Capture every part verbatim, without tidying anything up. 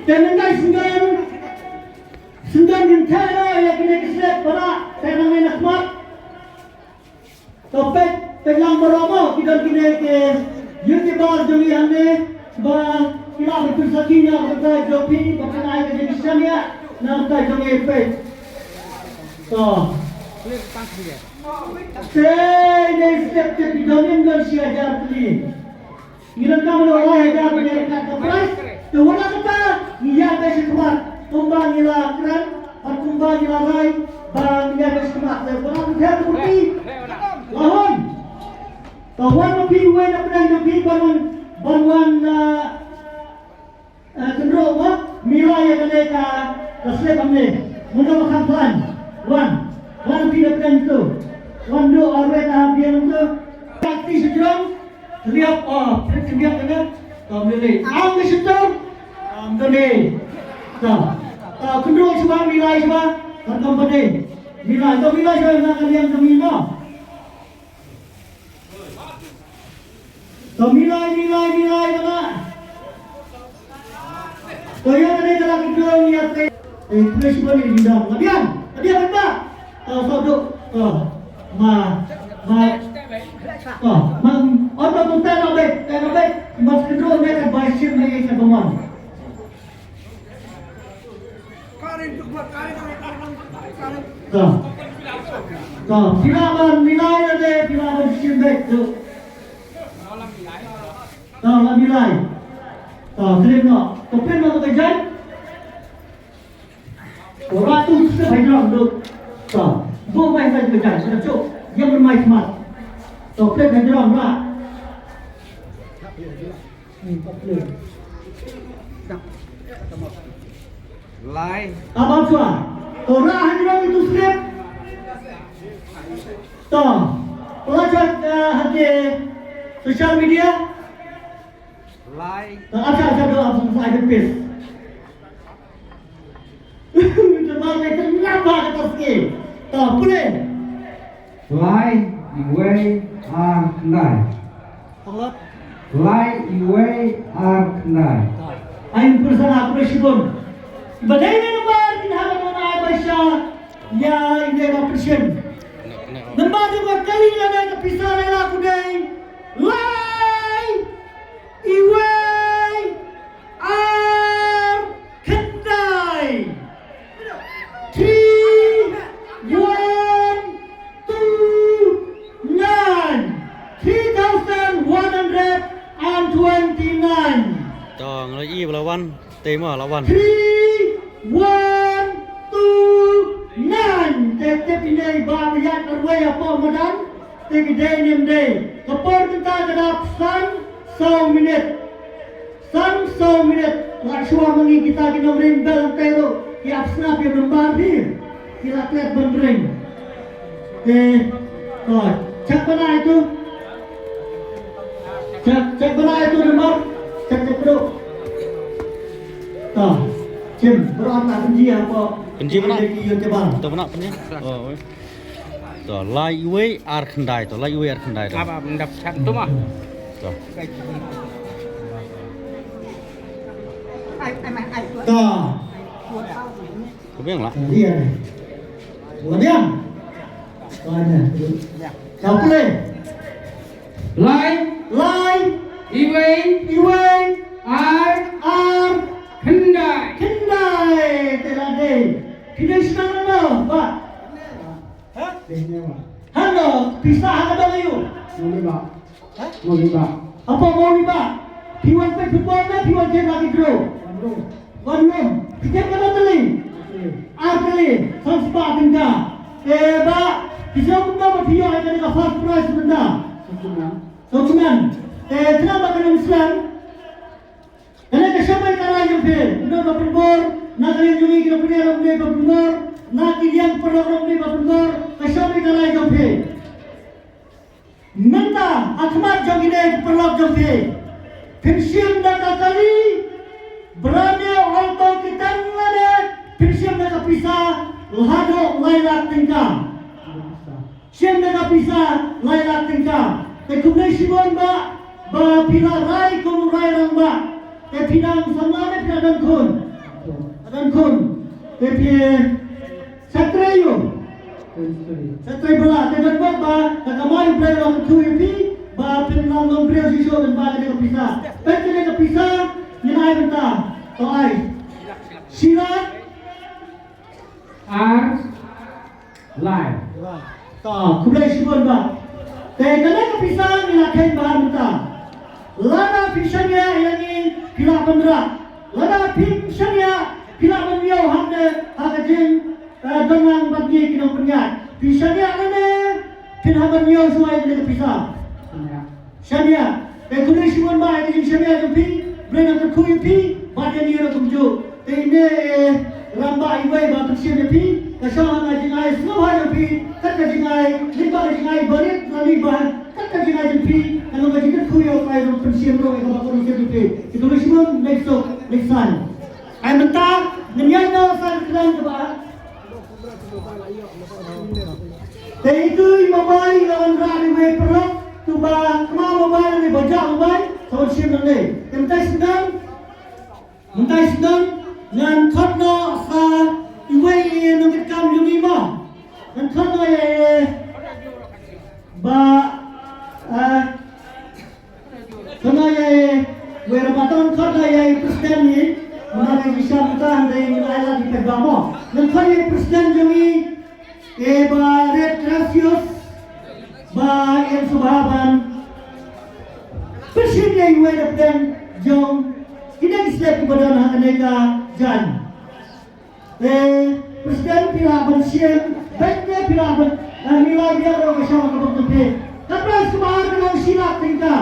Te mynta sngewdon, sngewdon ngin theh noh ïa kine ki slep para, te nangne na khmat. To peit, peit lang baroh mo, ki don kine ki youtuber jong ngi hangne, ba ki la pynpysakhi na ka bynta jong phi, ba phin ai ka jingshaniah na ka bynta jong ngi, peit. To. Te ine slep te ki don, im don shi hajar tylli. Ngi donkam ïa u lai hajar ban ïa kat ka prize. Te wat la kata ngi ïaid beit shakhmat kumba ngi la kren bad kumba ngi la rai ba ngi ïaid beit shakhmat. Te wat la kata ka pyrthei la hun. Te wan ma phi, uwei na pdeng jong phi ban wan, ban wan, ah, ah, kynroh ba milai ïa kane ka, ka slep hangne. Mynta ba kham khlaiñ. Wan. Wan phi na pdeng tu. Wan duh arwet ha biang tu. Ka kti sha jrong. Liap, ah, prit liap kane. Kam lele. Am ni sitor. Am dane. Ta. Ta kynroh shuwa, milai shuwa. Kan kam pade. Milai, to milai shuwa na ka liang kami mo. To milai, milai, milai bana. To ïa kane ka la kynroh ïa te. Eh, pule shuwa ni dindam. Labian, labian ba. To sodok. To. Ma, ma. To, ma, on ba tu ta na bet, ta na bet. Ma kynroh ne ka ba shim ne ka ba man. To. To, phi lah ban milai lade, phi lah ban shim beit tu. To, la milai. To, klik noh. To, pin noh ka jait. To, la tu, sep ha jrong tu. To, buh mai ka jait, ka jait. Ïa mai khmat. To, pin ha jrong la. Lai. Abang sua. To, rah ha jrong itu slip. To. Pelajat, eh, ha ki social media. Lai. To, acha, acha, doa, acha, acha, pis. Jemar mai kenapa kata ski. To, pule. Lai, iwei, ar, khyndai. Lai, iwei, ar, khyndai. Ai, pyrsa na, pule shibun. Ba dei ne nambar kin haba nang ai ba sha ïa ine ba pynshim. Nambar jong ka kali lane ka pisa lane la ku dei. Lai, iwei, ar, khyndai. Three, one, two, nine. Three thousand one hundred and twenty-nine. To, ngi la ïohi ba la wan, te ma la wan. Three, one, two, nine. Te, te pynïaid ba ïa ka rwai hapoh madan. Te ki dei ne ym dei. Ka por kynta ka dap san saw minit. San saw minit. Lada shuwa ma ngi kita ki nongring bel te ruh ki ap snap ïa u nambar hi. Ki la klet ban ring. Te, to, check bana itu. Check, check bana itu nambar. Check, check bro. To, Jim, bro, ata kynji hapoh. Kynji bana. Ki ïa te bang. To bana kynji. Oh, oi. To, lai iwei ar khyndai to, lai iwei ar khyndai to. Ap, ap, ndap chat tu mah. To. To. Ka biang lah. Ka biang. Ka biang. To, ïa. Ka pule. Lai. Lai. Iwei. Iwei. Ar. Ar. Khyndai. Khyndai. Te la dei. Khyndai sdang na ba. Ha? Hano, pisa ha ka dong aïu? Mo li ba. Ha? Mo li ba. Hapoh mo li ba. Phi wan peit football ne phi wan check lucky draw? Wan rum. Wan rum. Phi check katno tylli? Ar tylli. Ar tylli. San spah tyngka. Te ba, phi sngewbha kumno ba phi ïoh ïa kane ka first prize mynta? Sngewbha. Sngewbha. Te khnang ba kan ym slem. Kane ka shong ïa ka rai jong phi, u don ba pynbor, na ka liang jong ngi ki nongpynïaid ruh u don ba pynbor, na ki liang paralok ruh u don ba pynbor, ka shong ïa ka rai jong phi. Mynta ha khmat jong kine ki paralok jong phi, phin shim da ka kali, brand new Alto K ten lane, phin shim da ka pisa haduh lai lak tyngka. Shim da ka pisa lai lak tyngka. Te khublei shibun bah, ba phi la rai kum u rai rangbah. Te phi dang samla ne phi la dang khun? Adan khun, te phi, sa trei ïa u. Sa trei bala, te don bok ba, da ka mai Blei la kyrkhu ïa phi, ba phin long nongbriew shisha, phin ba kane ka pisa. Peit kane ka pisa, ngin ai mynta. To ai. Shi lak. Ar. Lai. To, khublei shibun bah. Te kane ka pisa ngi la kheiñ bha mynta. Lada phi shaniah ïa ngi phi lah ban rah. Lada phim shaniah phi lah ban ïoh hangne ha ka jing, eh, donlang bad ngi ki nongpynïaid. Phi shaniah lane phin hap ban ïoh shuwa ïa kane ka pisa. Shaniah. Te khublei shibun bah ïa ka jingshaniah jong phi, Blei un kyrkhu ïa phi, bad ïa ngi ruh kumjuh. Te ine, eh, rangbah iwei ba pynshitom ïa phi, ka shong ha ka jingai sngewbha jong phi, kat ka jingai, lyngba ka jingai barit lane ba, kat ka jingai jong phi, ka long ka jingkyrkhu ïa u Trai ruh pynshitom ruh ïa kaba kyrkhu ïa phi. Te khublei shibun, leit suk, leit san. Ai mynta, ngin ïaid noh sa ka kyrdan kaba Te itu i mobile i la wanrah ïa i paralok, tu ba kma mobile ne ba jah mobile, sa wan shim nangne. Te mynta sdang, mynta sdang, ngan khot noh sa iwei i nongkitkam jong ngi mo. Ngan khot noh ïa i ba, eh, Khana ïa i, wei ra ba tang khot ïa i president ni, mana ka jingshah mynta hynrei ngi la ai lad ïa i peit ba mo. Ngan khot ïa i president jong ngi, i Bah Red Gracious, ba in sngewbha ban pynshitom ïa i wei da pdeng jong kine ki slap kiba don ha kane ka jaiñ. Eh, President phi lah ban shim, bad ne phi lah ban, eh, ngi la biang ruh ka shong ka bok tu phi. Ka prize kaba ar ka long shi lak tyngka.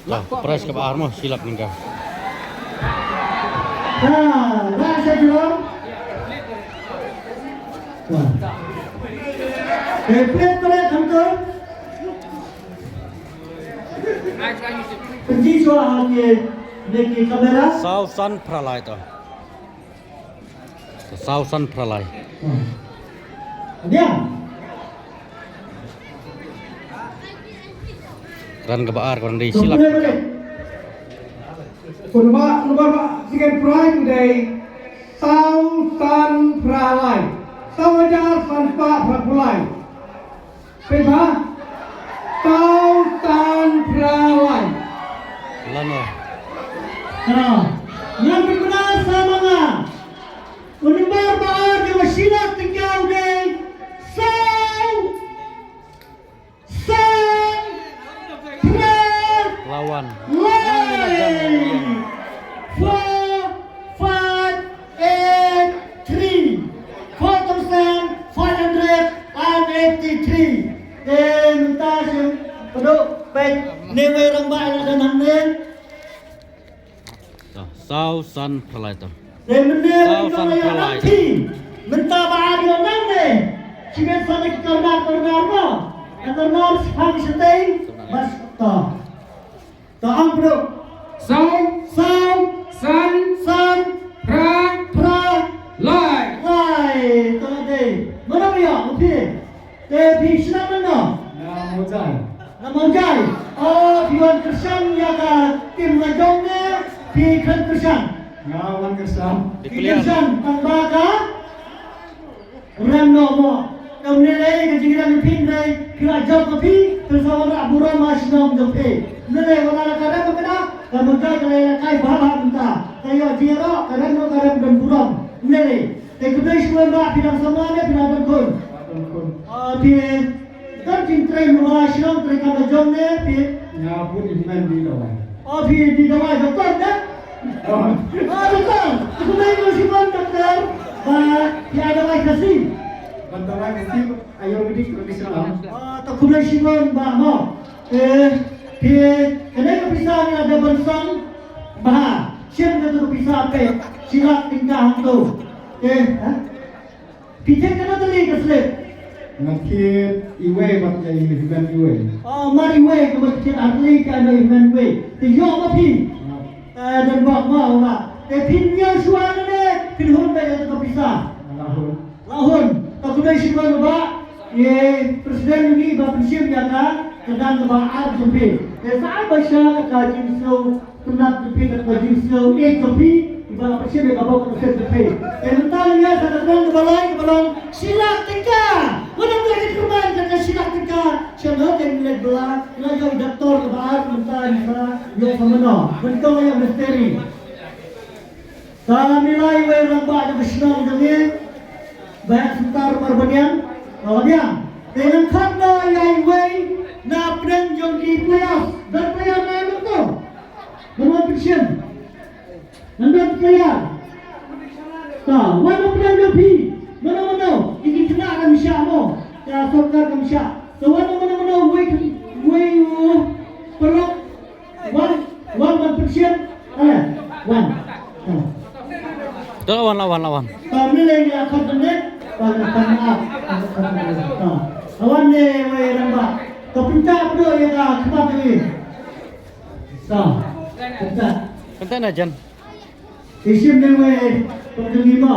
Ka prize kaba ar mo, shi lak tyngka. Ha, lah sha jrong. Eh, plate, plate, hangto. Pynji shuwa ha ki, ne ki camera. Saw san phra lai to. Saw san phra lai. Ïa. Kyrdan kaba ar, kyrdan dei shi lak. Kumba, kumba, second prize dei saw san phra lai. Saw hajar san spah phra phew lai. Peit ba. Saw san phra lai. Lano. Ngan pynbna sa ma nga. U nombar ba ar jong ka shi lak tyngka u dei saw san phra lawan. Lai. Four five eight three. Four thousand five hundred and eighty-three. Te mynta shen pynduh peit ne wei rangbah ïa ka nang ne. To, saw san phra lai to. Te mynne mynta ba ar ïoh nang ne. Shibit sa ne ka karnar karnar mo. Ka karnar shipang shatei. Bas to. To ang pynduh. Saw. Saw. San. San. Phra. Phra. Lai. Lai. To dei. Mano ïoh, okay. Te phi shnong na no? Na Mawjai. Na Mawjai. O, phi wan kyrshan ïa ka tim la jong ne phi kren kyrshan? Nga wan kyrshan. Phi kyrshan tang ba ka rem noh mo. Te mynne lei ka jingrem phi hynrei phi la jop ka phi, phin sa wanrah burom ha shnong jong phi. Mynne lei wat la ka rem ka da, ka Mawjai ka la ïalehkai bha bha mynta. Ka ïoh jingïaroh, ka rem noh ka rem don burom. Mynne lei. Te khublei shibun bah, phi dang samla ne phi la don khun? Don khun. Ah, phi don jingtrei mynta shnong trei kam la jong ne phi? Nga bud i hynmen dawai. Oh, phi dawai doktor ne? Oh. Ah, doktor. Khublei shibun doktor. Bah, phi ai dawai Khasi? Ban dawai Khasi, ayurvedic traditional. Ah, to khublei shibun bah mo. Eh, phi kane ka pisa ngi la dep ban song bha. Shim katu ka pisa peit shi lak tyngka hangto. Eh, ha? Phi thied katno tylli ka slip? Nga thied iwei bad ïa i hynmen iwei. Oh, mar iwei ka bad thied ar tylli ka ïa i hynmen iwei. Te ïoh ma phi? Nga. Eh, don bok ma ïoh ma. Te phin ïoh shuwa ne phin hun beit ïa ka pisa? Nga hun. Nga hun. Te khublei shibun bah. Ïa i president ngi ba pynshim ïa ka kyrdan kaba ar jong phi. Te sa ai ba sha ka jingsngew pyndap jong phi, ka jingsngew ïeit jong phi, iba pynshim ïa ka bok ka sep jong phi. Te mynta ngi ïa sa ka kyrdan kaba lai kaba long shi lak tyngka. Wat la ka jingkyrmen ka shi lak tyngka. Sha no te ngi leit bylla, ngi la ïoh i doktor kaba ar, mynta ngi sa ïoh sa mano. Mynta ïa misteri. Sa ngi la iwei rangbah jong ka shnong jong ngi. Bah Sumtar Marbaniang. Marbaniang. Te ngan khot noh ïa iwei na pdeng jong ki players. Don player na pdeng to. Don wan pynshim. Don player. Ta, wan na pdeng jong phi. Mano mano. Ki khynnah kam shah mo. Ka sorkar kam shah. Ta wan na mano mano iwei, iwei u paralok. Wan, wan, wan pynshim. Eh, wan. Eh. To, wan, wan, wan. To, ni lei ïa khot ne. Wan, wan, wan. To. Wan ne wei rangbah. To pynta pdo ïa ka khmat ni. To. Pynta. Pynta na jan. Isim ne wei pynta ni mo.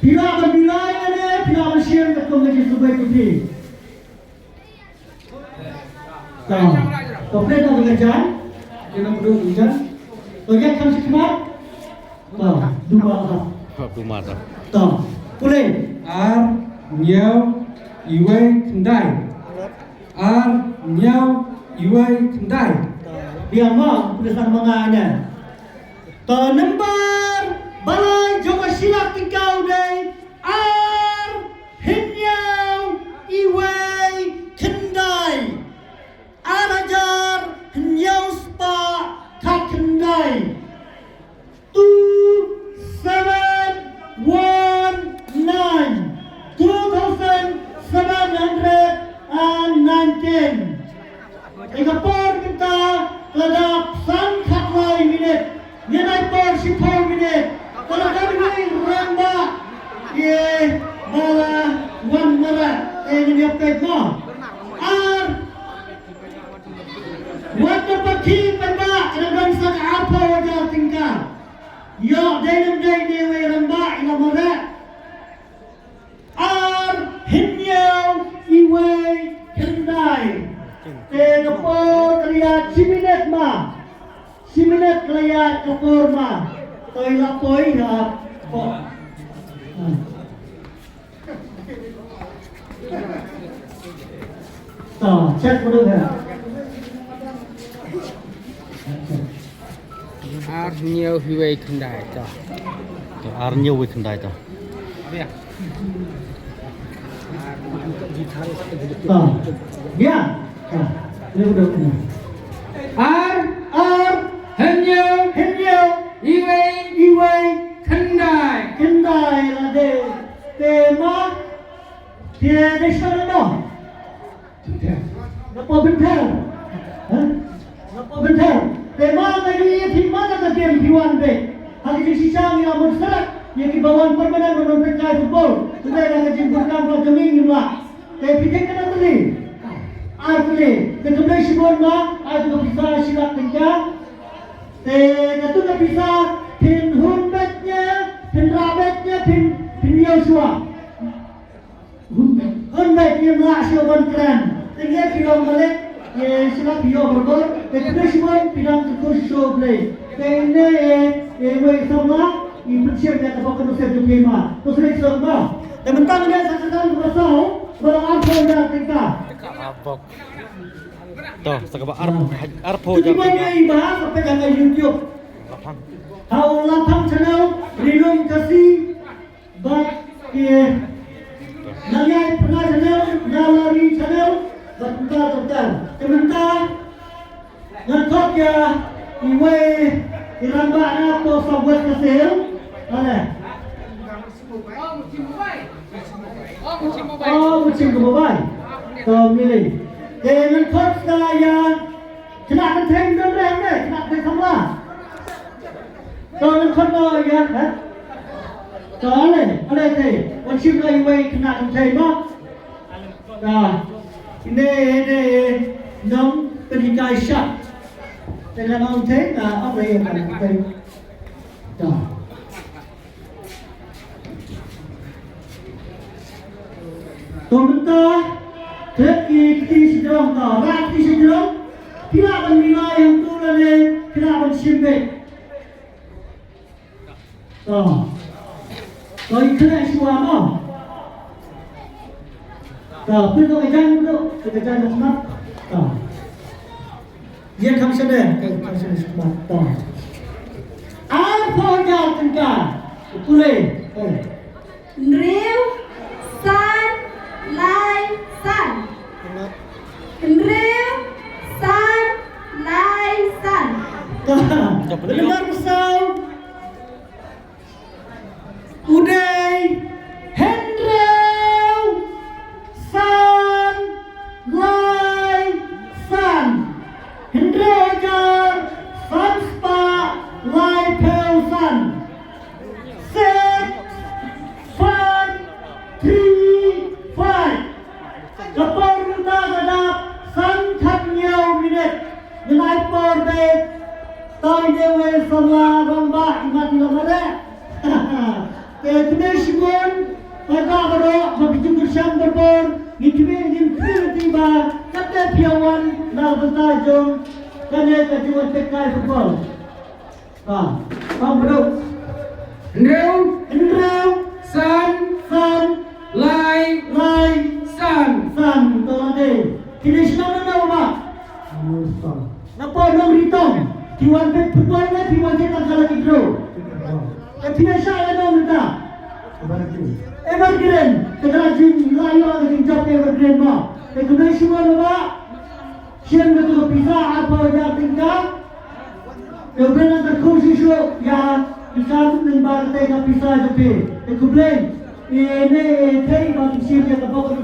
Phi lah ban bilai ne, phi lah ban shim katkum ka jingsubai ka phi. Ta, ta pret na ka jan, kena pduk ka jan. To ïa kan shi khmat. Ta, duma ta. Duma ta. Ta, pule. Ar, hynñiew, iwei, khyndai. Ar, hynñiew, iwei, khyndai. Biang ma, pule sang ma nga ne. To number ba lai jong ka shi lak tyngka u dei ar hynñiew iwei khyndai. Ar hajar hynñiew spah khatkhyndai. Two seven one nine. Two thousand seven hundred and nineteen. Ïa ka por mynta ka la dap san khatlai minit. Ngin ai por shiphew minit. Ka la dap ngi rangbah ïa ba la wan mareh. Te ngin ïa peit mo. Ar wat na paki pynbah ka dang don sa ka arphew hajar tyngka. Ïoh dei ne ym dei ne wei rangbah ïa la mareh. Ar hynñiew iwei khyndai. Te ka por ka la ïaid shi minit ma. Shi minit ka la ïaid ka por ma. To ïa la poi ha pok. To, check ko dong ha. Ar hynñiew iwei khyndai to. To, ar hynñiew iwei khyndai to. To. Ya. To. Ni udah. Ar, ar, hynñiew, hynñiew, iwei, iwei, khyndai. Khyndai la dei. Te ma. Te dei sha no. Nga pynthor. Nga pynthor. Te ma nga ïohi ïa phi ma na ka game phi wan beit. Ha ka jingshisha ngi la mut syrek ïa kiba wan permanent ban wan pynkai football. Te na ka jingpyrkhat ka jong ngi ngim lah. Te phi thik katno tylli? Ar tylli. Te khublei shibun ma, ai tu ka pisa shi lak tyngka. Te katu ka pisa phin hun beit ïa, phin rah beit ïa, phin, phin ïew shuwa. Hun beit ïa ma shu ban kren. Te ngi ki long malik, ïa shi lak ïoh bor bor, te khublei shibun, phi dang kyrkhu shuh shuh Blei. Te ine, ïa, ïa wei samla, i pynshim ïa ka bok ka nusip jong phi ma. To sngewsih ma. Te mynta ngi sa kyrdan kaba saw, ba long arphew hajar tyngka. To, sa kaba ar, arphew hajar tyngka. Te ki bai ïa i ba, sa peit ha ka YouTube. Ha u Laphang Channel, Rilum Khasi, bad ki Nongïaid Pyrshah Channel, Nalari Channel, bad kumta kumta. Te mynta ngan khot ïa iwei i rangbah na to South West Khasi Hills. Ale. Oh, u chim kaba bai. To mili. Te ngan khot sa ïa khynnah kynthei, don re hangne khynnah kynthei samla. To ngan khot noh ïa, eh? To ale, ale te. Wan shim noh iwei khynnah kynthei mo. Ta. Ine, ine, nong pynhikai shap. Te ka nong te, ah, ap re ïa ka nong te. Ta. To mynta, trep ki kti sha jrong, to, rah kti sha jrong. Ki lah ban mih lai hangto lane ki lah ban shim beit. To. To, ïa kane shuwa mo. To, pynto ka jaiñ, pynto ka jaiñ na khmat. To. Ïa kham shane, ka kham shane sha khmat. To. Arphew hajar tyngka. Pule. Eh. Hynriew, san, lai, san. Hynriew, san, lai, san. Ka. Ka. Ka. Ka. U dei hynriew san lai san. Hynriew hajar san spah laiphew san. Six five three five. Ka por mynta ka dap san khathynñiew minit. Ngin ai por beit. Tang ine iwei i samla rangbah, imat ila mare. Te khublei shibun, para baroh ba phi ju kyrshan barabor. Ngin khmih, ngin khmih lynti ba katte phi ïa wan na ka bynta jong kane ka jingwan peitkai football. Ha, pam bro. Hynriew. Hynriew. San. San. Lai. Lai. San. San. To lade. Kine shnong na ba. Nongri tong. Ki wan peit football ne, ki wan peit tang ka lucky draw. Ka kine sha ïa nong mynta. Evergreen. Te ka la jing la ïoh ka jingjop Evergreen mo. Te kine sha ba. Shen ka tu ka pisa arphew hajar tyngka. Te u Ben un kyrkhu shuh shuh ïa pisa, mynba kata ka pisa jong phi. Te khublei. Ine i thei ba phi shim ïa ka bok ka